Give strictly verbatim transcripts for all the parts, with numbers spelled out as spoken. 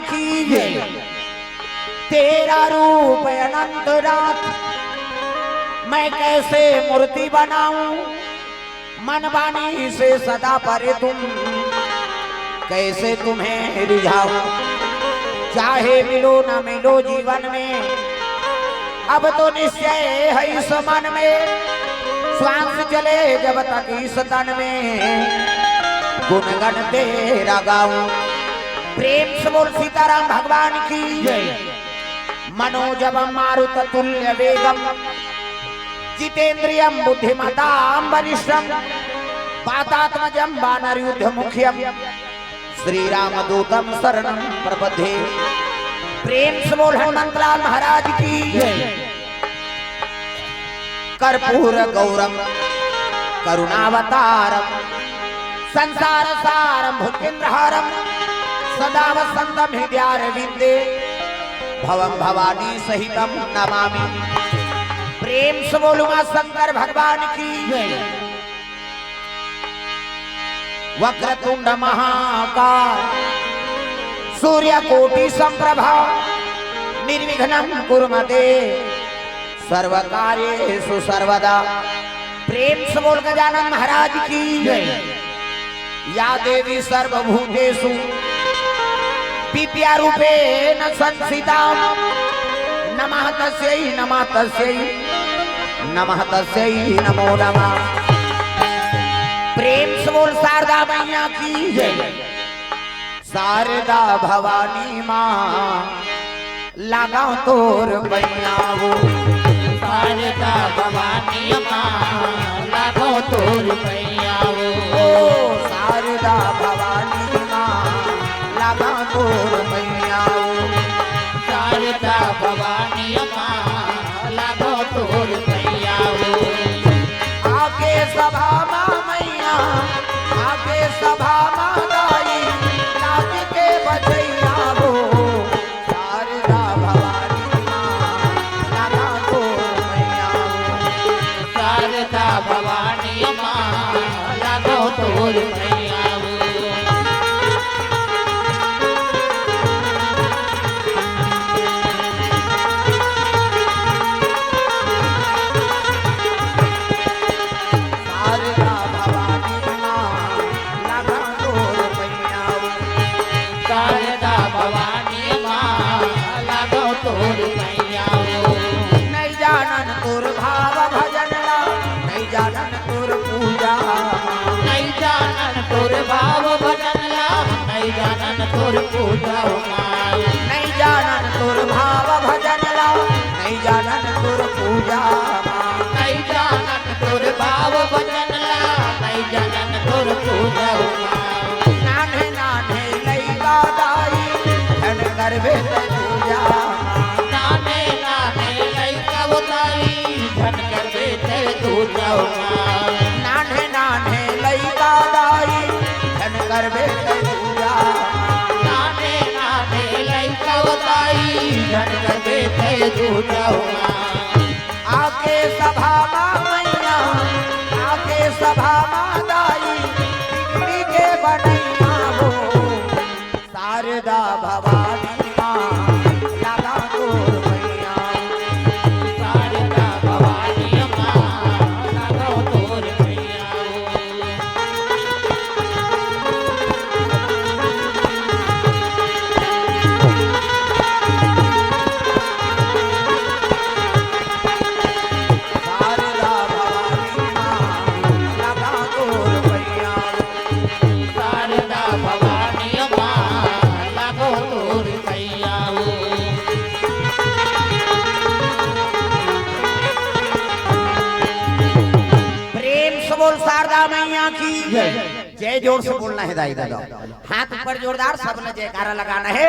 कीजिए। तेरा रूप अनंत नाथ, मैं कैसे मूर्ति बनाऊं, मन वाणी से सदा परे तुम, कैसे तुम्हें रिझाऊं। चाहे मिलो न मिलो जीवन में, अब तो निश्चय है इस मन में, श्वास चले जब तक इस तन में, गुणगण तेरा गाऊं। प्रेम से बोल सीताराम भगवान की। जय। मनोजवम मारुत तुल्य वेगम, जितेंद्रियम बुद्धिमताम वरिष्ठम, वातात्मजम वानरयुद्ध मुख्यम, श्री रामदूतम शरणम प्रपद्ये। प्रेम से बोल हनुमंतलाल महाराज की। जय। कर्पूर गौरम करुणावतारम, संसार सारम भूतेंद्रहारम, सदा वसंतम हृदयारविंदे, भवम भवानी सहितम नमामि। प्रेम से बोल उमा शंकर भगवान की। जय। वक्रतुंड महाकाय, सूर्यकोटि संप्रभा, निर्विघ्नं कुरु मे देव, सर्व कार्येषु सर्वदा। प्रेम से बोल गजानन महाराज की। जय। या देवी सर्वभूतेषु विद्यारूपेण संस्थिता, नमः तस्यै, नमः तस्यै, नमः तस्यै नमो नमः। प्रेम से बोल शारदा मैया की। जय। शारदा भवानी माँ, लागव तोर पैया हो। शारदा भवानी माँ, लागव तोर पैया हो। ओ शारदा भवानी माँ, लागव तोर पैया हो। शारदा भवानी माँ, लागव तोर पैया हो। आके सभा मा मैया, आके सभा मा दाई, लाज के बचैया हो। शारदा भवानी माँ, लागव तोर पैया हो। शारदा भवानी माँ, लागव तोर पैया हो। शारदा भवानी माँ, लागव तोर पैया हो। शारदा भवानी माँ, लागव तोर पैया हो। नहीं जानन तोर भाव भजन ला, नहीं जानन तोर पूजा। नहीं जानन तोर भाव भजन ला, नहीं जानन तोर पूजा हो माँ। नहीं जानन तोर भाव भजन ला, नहीं जानन तोर पूजा माँ। नहीं जानन तोर भाव भजन ला, नहीं जानन तोर पूजा हो माँ। नान्हे नान्हे लइका दाई, झन करबे तैं पूजा माँ। नान्हे नान्हे लइका वो दाई, झन करबे तैं पूजा हो माँ। नान्हे नान्हे लइका दाई, झन करबे तैं पूजा माँ। नान्हे नान्हे लइका वो दाई, झन करबे तैं पूजा हो माँ। आके सभा मा मैया, आके सभा मा दाई, बिगड़ी के बनैया हो। शारदा भवानी माँ, लागव तोर पैया। शारदा भवानी माँ, लागव तोर पैया। शारदा भवानी माँ, लागव तोर पैया। शारदा भवानी माँ, लागव तोर पैया हो। प्रेम से बोल शारदा मैया की। जय। जय जोर से बोलना है दाई दादा। हाथ ऊपर जोरदार, सबने जयकारा लगाना है।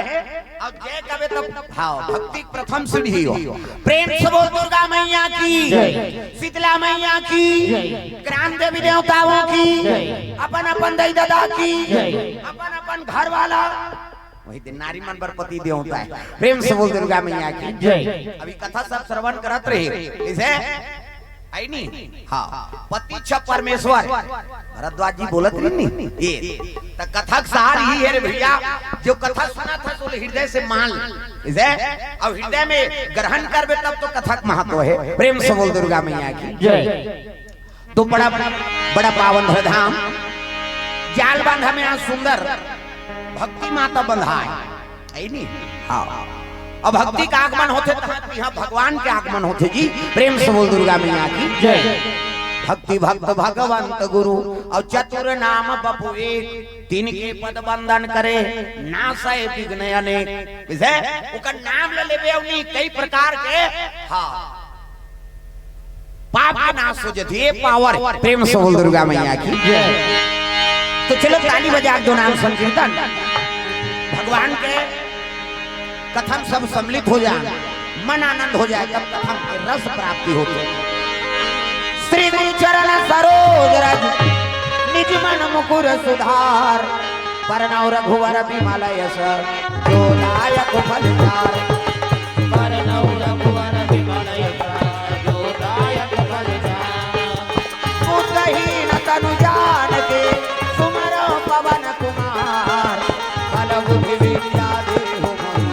अउ जय कबे तब भाव भक्ति प्रथम सीढ़ी हो। प्रेम से बोल दुर्गा मैया की, जय। शीतला मैया की, जय। ग्राम देवी देवताओं की, जय। अपन अपन दाई दादा की, जय। अपन अपन घर वाला, वही दिन नारी मन बर पति देवता है। प्रेम से बोल दुर्गा मैया की, जय। अभी कथा सब श्रवण करत रहे, कैसे? है नी? हाँ, पति छ परमेश्वर। भरद्वाज जी बोलत रही नी? ये। त कथा के सार ही है रे भैया, जो कथा सुनत हस, ओला हृदय से मान ले। इसे अब हृदय में ग्रहण करबे, तब तो कथा के महत्व है। प्रेम से बोल दुर्गा मैया की। जय। तो बड़ा, बड़ा पावन है धाम, जाल बांधा में आज सुंदर भक्ति माता बंधाए। है नी? हाँ। अब भक्ति का आगमन होथे, तहाँ, यहाँ भगवान के आगमन होथे जी। प्रेम से बोल दुर्गा मैया की। जय। भक्ति भक्त भगवंत गुरु, और चतुर नाम बपु एक, तिनके पद बंदन करे, नासै विघ्न अनेक। इसे ओकर नाम ल लेबे, अउ नी कई प्रकार के, हाँ, पाप के नाश हो जाथे, ये पावर। प्रेम से बोल दुर्गा मैया की। जय। तो चलो ताली बजा के दो नाम संकीर्तन। भगवान के कथन सब सम्मिलित हो जाए, मन आनंद हो जाए, तब कथन के रस प्राप्ति होथे। श्री गुरु चरण सरोज रज, निज मन मुकुर सुधार, बरनउँ रघुवर बिमल यस, जो दायक फल चार। बरनउँ रघुवर बिमल यस, जो दायक फल चार। बुद्धहीन तनु जान के, सुमरउँ पवन कुमार। बल बुद्धि विद्या देहु मोहि,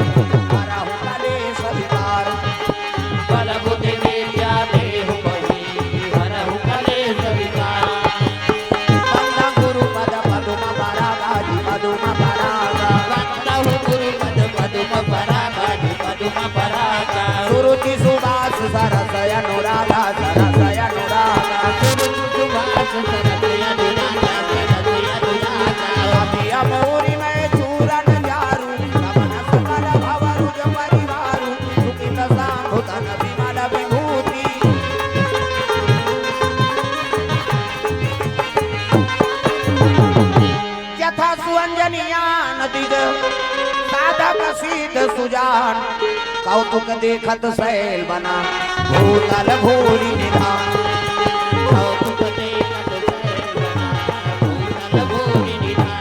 हरहु कलेस विकार। बल बुद्धि विद्या देहु मोहि, हरहु कलेस विकार। वंदन गुरु पद पदुम परागा जी, पदुम परागा। वंदन गुरु पद पदुम परागा जी, पदुम परागा। सुरुचि सुबास सरस अनुरागा, सरस अनुरागा। सुरुचि सुबास सरस अनुरागा, सरस अनुरागा। अति अमूरी मैं चूरन जारू, नमन सकल भव रुज परिवारू। सुकित साधु तन विमल विभूति। जथा सुअंजन यान दिज, साधक सिद्ध सुजान। कौतुक देखत सैल बना, भूतल भूरि निधान। कौतुक देखत सैल बना, भूतल भूरि निधान।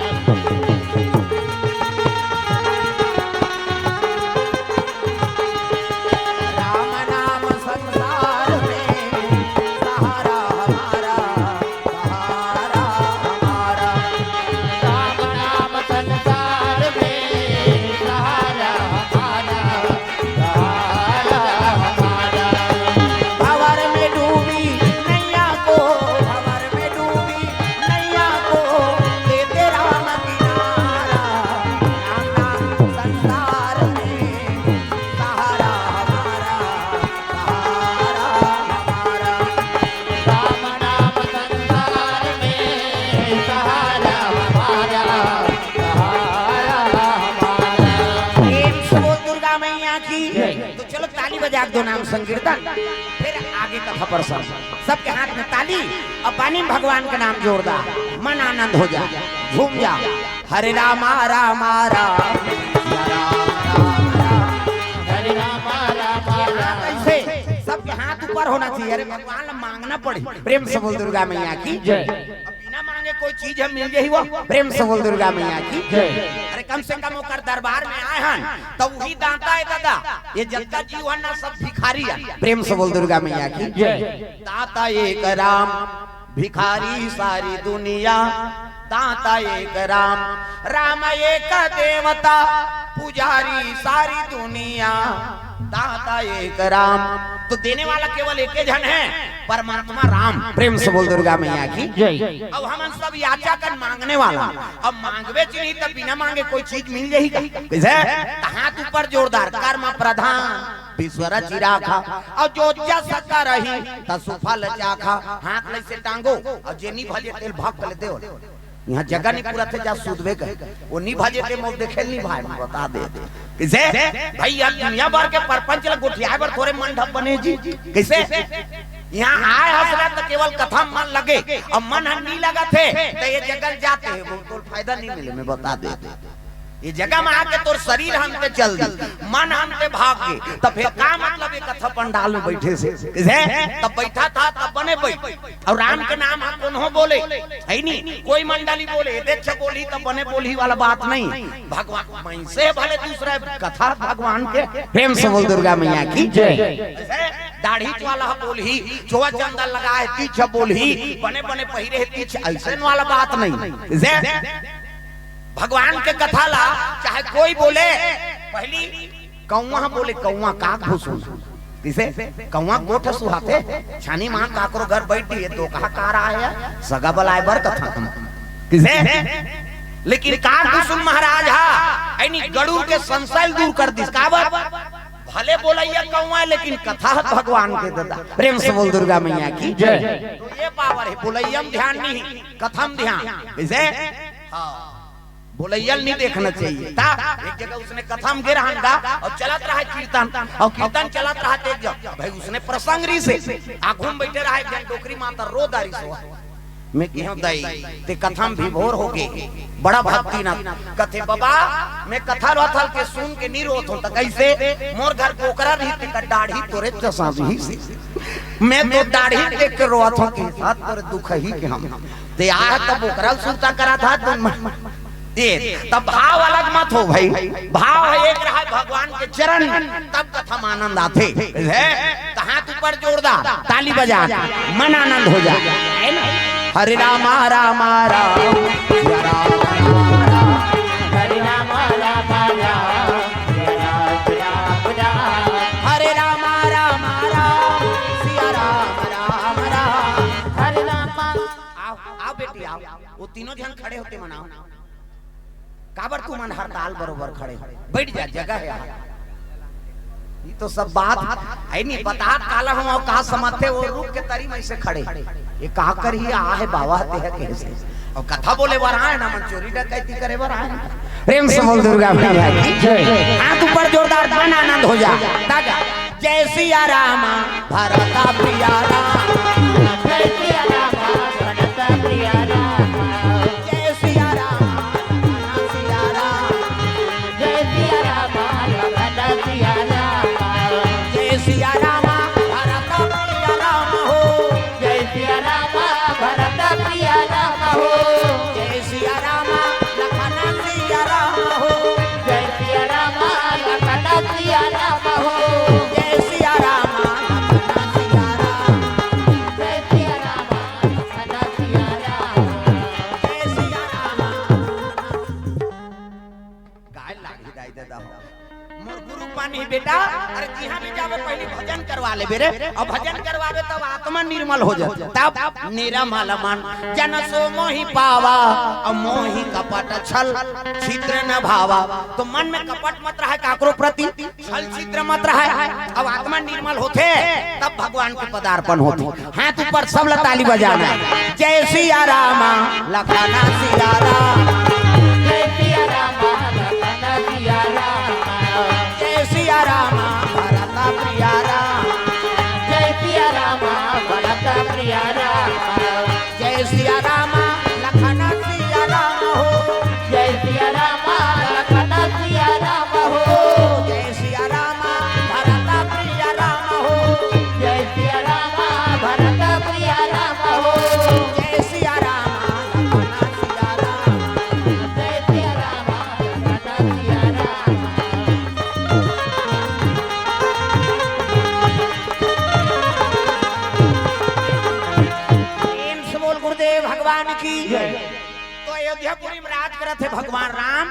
राम नाम संसार में सहारा हमारा, सहारा हमारा। राम नाम संसार में सहारा हमारा, सहारा हमारा। भंवर में डूबी नैया को, भंवर में डूबी नैया को, दे दे राम किनारा। राम नाम संसार में सहारा हमारा, सहारा हमारा। राम नाम संसार में सहारा हमारा, सहारा हमारा। प्रेम से बोल दुर्गा मैया की। जय। तो चलो ताली बजा के दो नाम संकीर्तन, फिर आगे कथा प्रसंग। सबके हाथ में ताली, अब पानी में भगवान का नाम जोरदार, मन आनंद हो जाए, झूम जाओ। हरे रामा रामा राम, या राम राम राम। हरे रामा रामा राम। कैसे? सबके हाथ ऊपर होना चाहिए। अरे भगवान ला मांगना पड़ी। प्रेम से बोल दुर्गा मैया की। जय। अब बिना मांगे कोई चीज हम मिल जाही वो। प्रेम से बोल दुर्गा मैया की। जय। अरे कम से कम ओकर दरबार में आए हन, तो वही दाता है दादा। ये जगत जीव है ना, सब भिखारी है। प्रेम से बोल दुर्गा मैया की। जय। दाता एक राम, भिखारी सारी दुनिया। दाता एक राम, राम एक देवता, पुजारी सारी दुनिया। दाता एक राम, तो देने वाला केवल एक ही झन है, परमात्मा राम। प्रेम से बोल दुर्गा मैया की। जय। अब हमन सब याचक अन, मांगने वाला। अब मांगबे च नहीं, तब बिना मांगे कोई चीज मिल जाही का? कैसे? तो हाथ ऊपर जोरदार, कर्म प्रधान विश्व रचि राखा, और जो जस करही तसु फल चाखा। हाथ ल ऐसे टांगो, और जे नी भजे तेला भक ले देव। यहाँ जगह नी पूरा थे, जा सुतबे कर। वो नी भजे ते मोर देखे नी भाई, मैं बता दे। कैसे? भाई यार, दुनिया भर के परपंच ला गोठियाए बर थोरे मंडप बने जी। कैसे? यहाँ आए हस ना तो केवल कथा मन लगे, अब मन ह नी लगत हे, तो ये जगह जाते हैं, वो तो फायदा नहीं मिले, मैं बता दे। ये जगह में आके तोर शरीर हमते चल दी, मन हमते भाग गे, तब फिर का मतलब ये कथा पंडाल में बैठे से? किसे? तब बैठा था, तब बने बैठ। और राम के नाम हम कोनो बोले, है नी? कोई मंडली बोले, यथेच्छ बोली, तब बने बोली वाला बात नहीं। भगवान मन से भले दूसरा कथा भगवान के। प्रेम से बोल दुर्गा मैया की जय। जैसे टाढ़ीच वाला ह बोलही, चोवा चंदन लगाए तीछ ह बोलही, बने बने पहिरे हे तीछ, अइसन वाला बात नहीं। जइसे भगवान के कथा ला चाहे कोई बोले, पहिली कौवा ह बोले, कौवा काक भुसुन। कइसे? कौवा गोठ सुहाथे, छानी मां काकरो घर बइठ दिए, तो कहा कार आए हे, सगा बलाए बर कथा हम। कइसे? लेकिन काक भुसुन महाराज हा, अइनी गरुड़ के संशय दूर कर दिस। काबर? भले बोलइया कौवा, लेकिन कथा ह भगवान के ददा। प्रेम से बोल दुर्गा मैया की जय। तो ये पावर हे, बोलइया म ध्यान नहीं, कथा म ध्यान। कइसे? हाँ, बोलइया ल नहीं देखना चाहिए। ता एक जगह उसने कथा म गे रहन गा, अउ चलत रहा कीर्तन, अउ कीर्तन चलत रहा, त एक जगह भाई उसने प्रसंग रहिसे, आगू म बइठे रहा एक जन डोकरी माता रो दारी सो। मैं कहेंव, "दाई, ते कथा म विभोर होगे, बड़ा भक्ति ना।" कथे, "बबा, मैं कथा रोथल के सुन के नहीं रोत हों, त कइसे? मोर घर कोकरा रही, तेकर डाढ़ी तोरे जसा रहिसे। मैं तो डाढ़ी देख के रोत हों कि हाथ तोरे दुख ही के हम। ते आय तब ओकरा सुरता करत हा तुम।" ए, तब भाव अलग मत हो भाई, भाव ह एक रहा भगवान के चरण, तब कथा म आनंद आथे। हे, त हाथ ऊपर जोरदार, ताली बजा, मन आनंद हो जा। हरे रामा रामा राम, सिया राम राम राम। हरे रामा रामा राम, सिया राम राम राम। हरे रामा रामा राम, सिया राम राम राम। हरे रामा। आओ, आओ बेटी, आओ। वो तीनों जन खड़े होके मनाओ। काबर तुमन हड़ताल बरोबर खड़े हो? बइठ जा, जगह हे यहाँ। ये तो सब बात हे नहीं, बतात काला हूँ अउ का समझथे, वो रुख के तरी म अइसे खड़े। ये का करही, आ हे बाबा ते हे कइसे? अउ कथा बोले बर आए ना, मन चोरी डकैती करे बर आए ना। प्रेम से बोल दुर्गा मैया की जय। हाथ ऊपर जोरदार, मन आनंद हो जा। दादा, जय सिया रामा, भरत प्रिया राम। जय सिया रामा, भरत प्रिया राम। जय सिया रामा, सिया राम। जय सिया रामा, लखन सिया राम। जय सिया रामा, भरत प्रिया राम हो। जय सिया रामा, भरत प्रिया राम हो। जय सिया रामा, लखन सिया राम हो। जय सिया रामा, लखन सिया राम हो। जय सिया रामा, लखन सिया राम। जय सिया रामा, लखन सिया राम। जय सिया रामा। गाय लागी दाई ददा हो। मोर गुरु पानी बेटा, अरे जिहाँ भी जाबे पहिली भजन करवा लेबे रे, अउ भजन करवाबे तब आत्मा निर्मल हो जाथे। तब निरमल मन जन सो मोहि पावा, अउ मोहि कपट छल छिद्र न भावा। तो मन में कपट मत रहय काकरो प्रति, छल छिद्र मत रहय, अउ आत्मा निर्मल होथे, तब भगवान के पदार्पण होथे। हाथ ऊपर, सब ला ताली बजाना हे। जय सिया रामा, लखन सिया राम। जय सिया रामा, लखन सिया राम। जय सिया रामा, भरत प्रिया राम। जय सिया रामा, भरत प्रिया राम। जय सिया रामा, लखन सिया राम हो। जय सिया रामा, लखन सिया राम हो। जय सिया रामा, भरत प्रिया राम हो। जय सिया रामा, भरत प्रिया राम हो। जय सिया रामा, लखन सिया राम। जय सिया रामा, लखन सिया राम। प्रेम से बोल गुरुदेव भगवान की। तो अयोध्यापुरी में राज करत हे भगवान राम,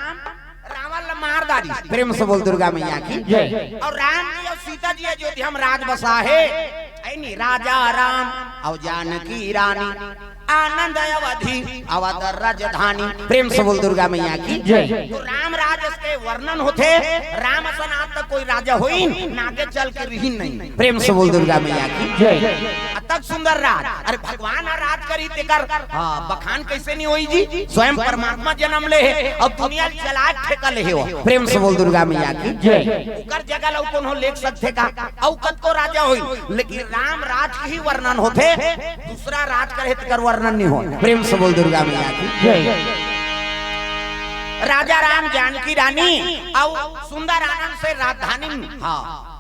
रावण ला मार डारिस। प्रेम से बोल दुर्गा मैया की। जय। अउ राम जी अउ सीता जी अयोध्या में राज बसा हे। ऐनी राजा राम अउ जानकी रानी, आनंद अवधी अवध राजधानी। प्रेम से बोल दुर्गा मैया की। जय। तो राम राज के वर्णन होथे, राम असन आज तक कोई राजा होइन, ना आगे चल के रिहिन नहीं। प्रेम से बोल दुर्गा मैया की। जय। अतक सुंदर राज, अरे भगवान ह राज करी तेकर, हाँ, बखान कइसे नहीं होई जी? स्वयं परमात्मा जनम ले हे, अउ दुनिया चलाए ठेका ले हे वो। प्रेम से बोल दुर्गा मैया की। जय। ओकर जगह ला अउ कोनो लेख सकथे का? अउ कतको राजा होई, लेकिन राम राज के ही वर्णन होथे, दूसरा राज करे तेकर वर्णन नहीं हो। प्रेम से बोल दुर्गा मैया की। जय। राजा राम जानकी रानी अउ सुंदर आनंद से राजधानी में, हाँ,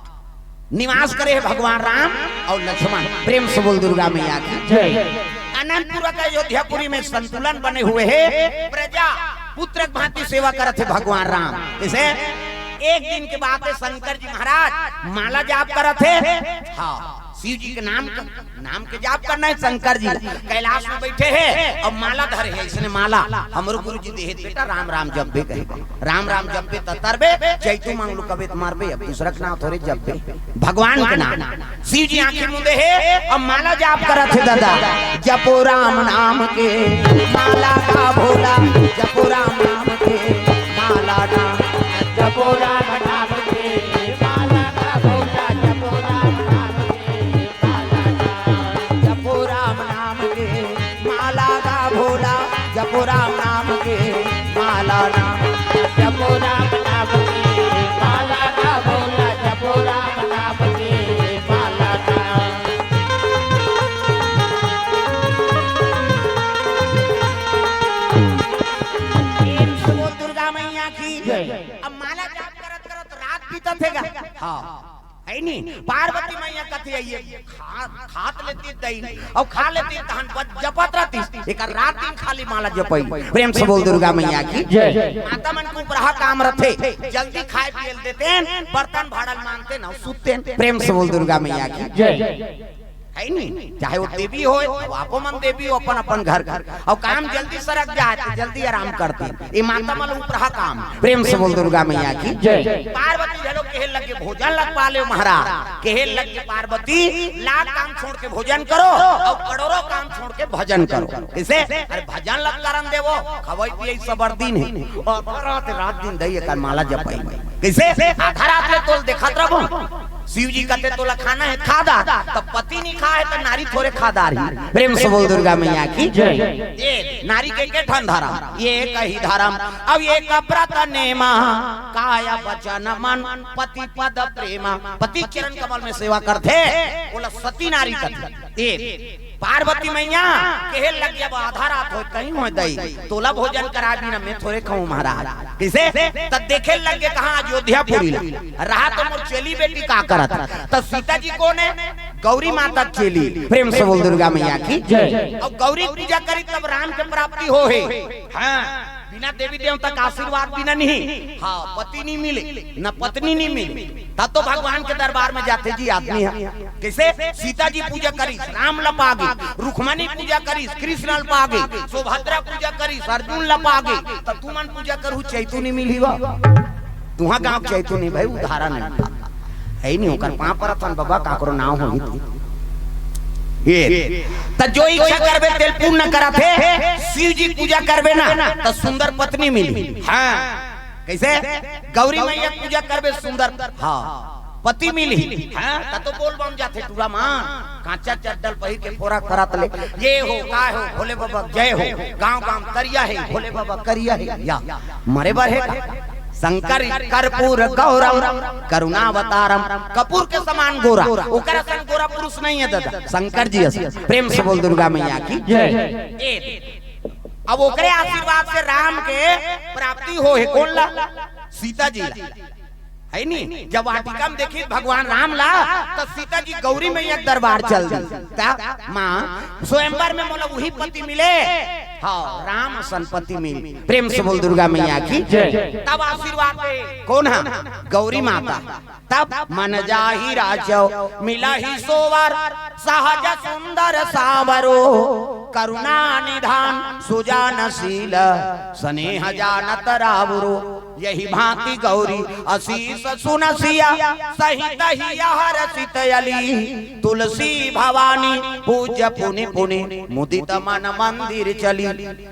निवास करे हे भगवान राम अउ लक्ष्मण। प्रेम से बोल दुर्गा मैया की। जय। अनंतपुर के अयोध्यापुरी में संतुलन बने हुए हे, प्रजा पुत्र के भांति सेवा करत हे भगवान राम। जइसे एक दिन के बात हे, शंकर जी महाराज माला जाप करत हे, हाँ, शिव जी के नाम का, नाम के जाप करना हे शंकर जी ला। कैलाश में बैठे हे अउ माला धरे हे, इसने माला हमरो गुरु जी देहे, बेटा राम राम जपबे कहे, राम राम जपबे त तरबे, चैतू मांग लू कबे त मरबे, अब दूसरा के नाम थोरे जपबे, भगवान के नाम। शिव जी आंखी मूंदे हे अउ माला जाप करत हे दादा, जपो राम नाम के माला का भोला, जपो राम नाम के माला ना, जपो राम नाम के माला का भोला, जपो राम नाम के माला ना, जपो राम नाम के माला का भोला, जपो राम नाम के माला ना, जपो राम नाम के माला का भोला, जपो राम नाम के माला ना। प्रेम से बोल दुर्गा मैया की। जय। अब माला जाप करत करत रात बीतत हे गा। हाँ। हे नी? पार्वती मैया कथे आइए, खा, खात लेती दई, अउ खा लेती तहन बच, जपत रहती, एकर रात दिन खाली माला जपई। प्रेम से बोल दुर्गा मैया की। जय। माता मन के उपराहा काम रथे, जल्दी खाए पिए ल देतेन, बर्तन भाड़ल मानतेन, अउ सुततेन। प्रेम से बोल दुर्गा मैया की। जय। हे नी? चाहे वो देवी होय, अउ आपो मन देवी हो, अपन अपन घर घर। अउ काम जल्दी सरक जाए, त जल्दी आराम करतेन। ए माता मन उपराहा काम। प्रेम से बोल दुर्गा मैया की। जय। पार्वती घलो कहे लगे भोजन ल पा ले महाराज। कहे लगे पार्वती, लाख काम छोड़ के भोजन करो अउ करोड़ों काम छोड़ के भजन करो। कइसे? अरे भजन ल करन देवो, खवई पियई सबर दिन हे। अउ रात, रात दिन दई एकर माला जपई। कइसे? आधा रात ले तोल देखत रहो। शिव जी कथे तोला खाना हे, खा दा। त पति नी खाए त नारी थोरे खा डारही। प्रेम से बोल दुर्गा मैया की। जय। ए नारी के के ठन धरम, एक ही धरम, अउ एक व्रत नेमा, काय वचन मन पति पद प्रेमा। पति चरण कमल में सेवा करथे, ओला सती नारी कथे। ए पार्वती मैया कहे लगे, अब आधा रात होय, कहीं होय दई, तोला भोजन करा बिना मैं थोरे खाऊं महाराज। कइसे? त देखे लगे कहाँ अयोध्यापुरी ला। रहा तो मोर चेली बेटी का करत। त सीता जी कोन हे? गौरी माता के चेली। प्रेम से बोल दुर्गा मैया की। जय। अउ गौरी पूजा करी तब राम के प्राप्ति होहे। हाँ, बिना देवी देवता के आशीर्वाद बिना नहीं। हाँ, पति नहीं मिले, न पत्नी नहीं मिले। तब तो भगवान के दरबार में जाथे जी आदमी ह। कइसे? सीता जी पूजा करिस, राम ल पागे, रुक्मणी पूजा करिस, कृष्ण ल पागे, सुभद्रा पूजा करिस, अर्जुन ल पागे, त तुमन पूजा करहू, चैतू नी मिलही वा। तुहा गांव के चैतू नी भाई, उधारा नी। हे नी, ओकर पांव परत हन बबा, काकरो नाव होही त। ए, त जो इच्छा करबे तेल पूर्ण करत हे, शिव जी पूजा करबे ना, त सुंदर पत्नी मिलही। हाँ। कइसे? गौरी मैया पूजा करबे सुंदर, हाँ, पति मिलही। हाँ, त तो बोल बम जाथे टूरा मन। कांचा चड्डल पहिर के फोरा करत ले, ये हो, का हो, भोले बाबा जय हो, गांव गांव करिया हे, भोले बाबा करिया हे, या मरे बर हे का? शंकर कर्पूर गौरम करुणावतारम, कपूर के समान गोरा, ओकर असन गोरा पुरुष नहीं हे दादा, शंकर जी असन। प्रेम से बोल दुर्गा मैया की। जय। ए, अब ओकरे आशीर्वाद से राम के प्राप्ति होहे, कोन ला? सीता जी ला। हे नी? जब वाटिका में देखिस भगवान राम ला, त सीता जी गौरी मैया के दरबार चल दी। त माँ, स्वयंवर में मोला उही पति मिले। हाँ, राम असन पति मिल। प्रेम से बोल दुर्गा मैया की। जय। तब आशीर्वाद दे। कोन हा? गौरी माता। तब मन जाहि राजव मिलहि सोवर, सहज सुंदर सावरो, करुणा निधान सुजान शील, स्नेह जानत रावरो। यहि भांति गौरी असीस सुन सिय, सहित हिय हरषित अली। तुलसी भवानी पूज्य पुनि पुनि, मुदित मन मंदिर चली।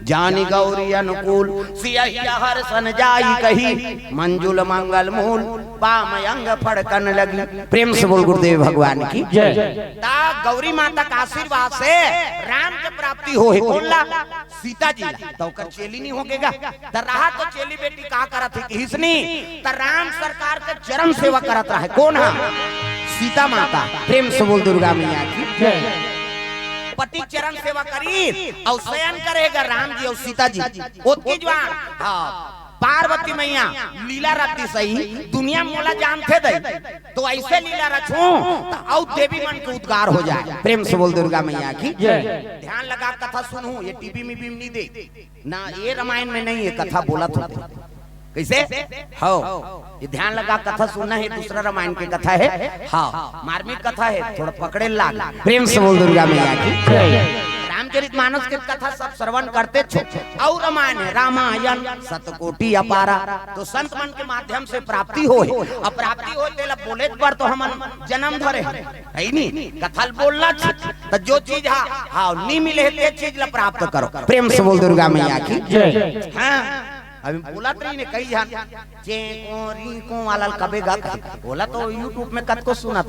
जानि गौरी अनुकूल सिय हिय हरषन जाई कही, मंजुल मंगल मूल पाम अंग फड़कन लगी। प्रेम से बोल गुरुदेव भगवान की। जय। ता गौरी माता के आशीर्वाद से राम के प्राप्ति होहे। कोन ला? सीता जी ला। त ओकर चेली नी होगे गा। त रहा तो चेली बेटी का करत हे किहिस नी? त राम सरकार के चरण सेवा करत रहे। कोन हा? सीता माता। प्रेम से बोल दुर्गा मैया की। जय। पति चरण सेवा करी अउ शयन करे गा राम जी अउ सीता जी। ओतकी जुवार, हाँ, पार्वती मैया लीला रचतिस, दुनिया मोला जानथे दई, त अइसे लीला रचहूं त अउ देवी मन के उद्गार हो जाय। प्रेम से बोल दुर्गा मैया की। जय। ध्यान लगा कथा सुनहू, ये टीवी में भी नहीं दे ना, ये रामायण में नहीं हे, कथा बोलत होथे। कइसे? हव। ये ध्यान लगा, कथा सुनना हे, दूसरा रामायण के कथा हे। हव, मार्मिक कथा हे, थोड़ा पकड़े लाग। प्रेम से बोल दुर्गा मैया की। रामचरित मानस के कथा सब श्रवण करते छो, अउ रामायण हे, रामायण सतकोटि अपारा, तो संत मन के माध्यम से प्राप्ति होय। अब प्राप्ति होय तेला बोले बर तो हमन जनम धरे हन, हे नी? कथा ल बोलना छ, त जो चीज हा, हव, नी मिले हे ते चीज ला प्राप्त करो। प्रेम से बोल दुर्गा मैया की। जय। हाँ, अभी बोलत रहिन कई झन, चे को री को वाला ल कबे गा कही। बोला तो YouTube में कतको सुनत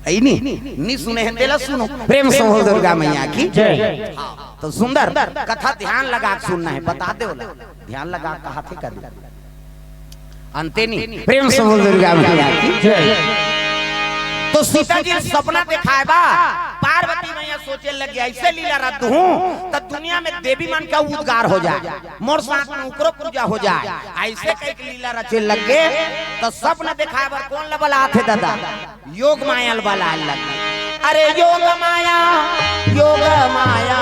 हे, हे नी? नी सुने हे तेला सुनो। प्रेम से बोल दुर्गा मैया की। जय। हाँ, तो सुंदर कथा ध्यान लगा के सुनना हे, बता दे ओला। ध्यान लगा के कहा थे कभी। अंते नी। प्रेम से बोल दुर्गा मैया की। जय। तो सीता जी सपना देखाय बा, पार्वती मैया सोचे लगी, अइसे लीला रच दूं, त दुनिया में देवी मन का उद्गार हो जाय, मोर साथ में ओकरो पूजा हो जाय, अइसे कहिके लीला रचे लगे। त सपना देखाय बर कोन ल बलाथे दादा? योग माया ल बलाय लगे। अरे योग माया, योग माया,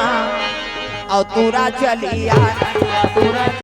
अउ तोरा चलिया।